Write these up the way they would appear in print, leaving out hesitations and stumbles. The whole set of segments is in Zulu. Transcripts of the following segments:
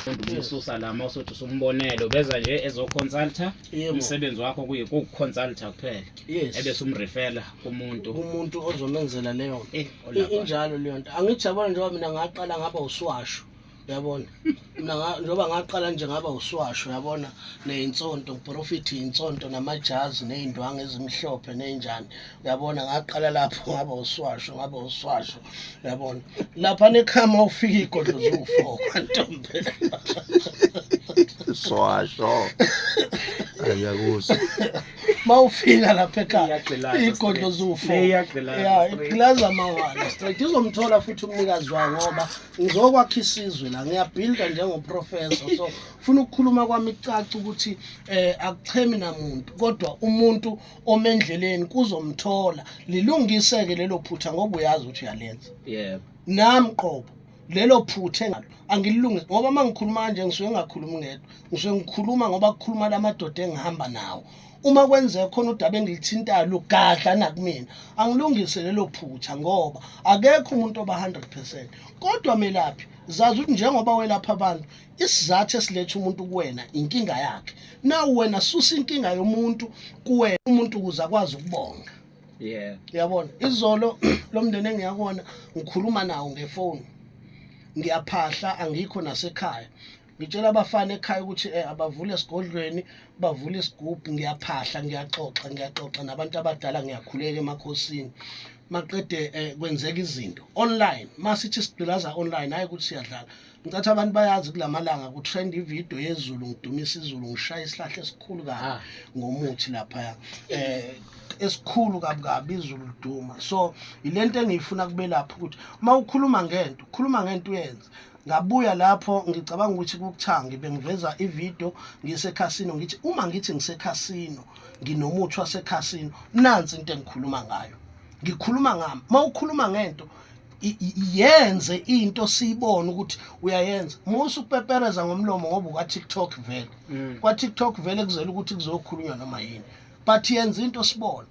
Umsusa la mawusuthi usumbonelo beza nje ezoconsulta. Yebo. Umsebenzi wakho kuyikuconsulta kuphela. Yes. Ebese umrefera kumuntu. Umuntu ozomenzela leyo nto. Olapha. Injalo leyo nto. Angithi yabona, njengoba mina ngaqala ngaba uswasho, uyabona, mina njengoba ngaqala nje ngaba uswasho, uyabona, ney'nsonto, ngiprofithe iy'nsonto namajazi ney'ndwangu ezimhlophe ney'njani, uyabona, ngaqala lapho ngaba uswasho, ngaba uswasho, uyabona, lapha nekhama ufika iy'godlo ziwu-four kwantombi. Swasho, ayakuzwa. Mawufika lapha ekhaya Iyagqilaza iy'godlo straight. ziwu-four. Le iyagqilaza Ya, straight. igqilaza mawala straight. Izomthola futhi umnikazi wayo, ngoba ngizokwakha isizwe la, ngiyabhilda njengoprofessor. So funa ukukhuluma kwami kucace ukuthi akuchemi namuntu, kodwa umuntu omendleleni kuzomthola. Lilungise-ke lelo phutha, ngoba uyazi ukuthi uyalenza. Nami qobo lelo phutha engalo angililungise, ngoba uma ngikhuluma kanje ngisuke ngingakhulumi ngedwa, ngisuke ngikhuluma ngoba kukhuluma lamadoda engihamba nawo. Uma kwenzeka khona udaba engilithintayo lugadla nakumina, angilungise lelo phutha, ngoba akekho umuntu oba 100%. Kodwa melaphi, zazi ukuthi njengoba welapha abantu, isizathu esiletha umuntu kuwena inkinga yakhe. Nawu wena susa inkinga yomuntu kuwena, umuntu ukuze akwazi ukubonga. Uyabona, izolo lo mndeni engiyakona ngikhuluma nawo ngefoni, ngiyaphahla, angikho nasekhaya. Ngitshela abafana ekhaya ukuthi abavule esigodlweni, bavule isigubhu, ngiyaphahla, ngiyaxoxa, ngiyaxoxa nabantu abadala, ngiyakhuleka emakhosini. Maqede kwenzeka izinto online. Masithi sigqilaza online, hayi ukuthi siyadlala. Ngicathi abantu bayazi kulamalanga kutrend ivideo yezulu, ngidumisa izulu, ngishaya isihlahla esikhulu kabi ngomuthi lapha, esikhulu kabi kabi, izulu liduma. So ilento engiyifuna kubelapha, ukuthi uma ukhuluma ngento, ukhuluma ngento uyenze. Ngabuya lapho ngicabanga ukuthi kukuthangi bengiveza ivideo ngisekhasino, ngithi uma ngithi ngisekhasino nginomuthi wasekhasino, nansi into engikhuluma ngayo, ngikhuluma ngami. Uma ukhuluma ngento, yenze into siyibone ukuthi uyayenza. Musa ukupepereza ngomlomo, ngoba ukwa TikTok vele. Kwa TikTok vele kuzela ukuthi kuzokhulunywa noma yini, but yenza into sibone.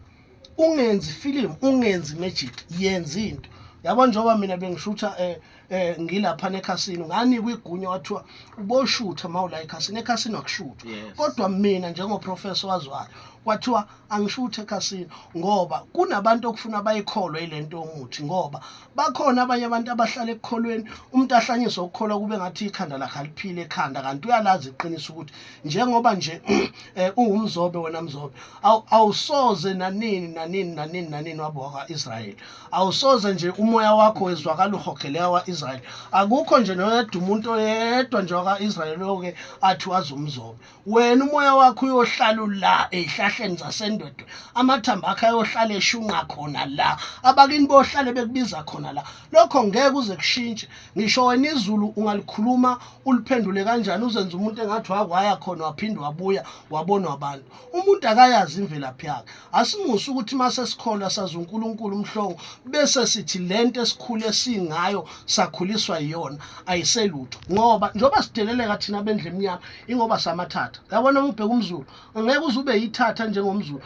Ungenzi film, ungenzi magic, yenza into. Yabo, njengoba mina bengishutha ngilapha nekhasino, nganikwa igunya, wathiwa uboshutha mawula ekhasino. Ekhasino akushuthwa. Kodwa mina njengoprofessor waziwayo, kwathiwa angishuthe ekhasino, ngoba kunabantu okufuna bayikholwe ilento yomuthi, ngoba bakhona abanye abantu abahlala ekukholweni. Umuntu ahlanyiswa ukukholwa, kube ngathi ikhanda lakhe aliphile ekhanda, kanti uyalazi iqiniso ukuthi njengoba nje uwumzobe wena mzobe, awusoze nanini nanini nanini nanini wabo wakwa-Israyeli. Awusoze nje umoya wakho wezwakala uhogeleka kwa-Israyeli. Akukho nje noyedwa umuntu oyedwa nje wakwa-Israyeli oke athi wazi umzobe. Wena umoya wakho uyohlala la ey'hlahleni zasendwedwe, amathambo akho ayohlala eshunqa khona la, abakini bohlale bekubiza khona la. Lokho ngeke kuze kushintshe. Ngisho wena izulu ungalikhuluma uliphendule kanjani, uzenze umuntu engathi wakwaya khona waphinde wabuya wabonwa abantu. Umuntu akayazi imvelaphi yakhe. Asimusa ukuthi mase sikholwa sazi uNkulunkulu umhlongo, bese sithi lento esikhule singayo sakhuliswa yiyona ayiselutho, ngoba njengoba sideleleka thina bendle emnyama ingoba samathatha. Yabona, uma ubheka umZulu, angeke uze ube yithatha njengomZulu.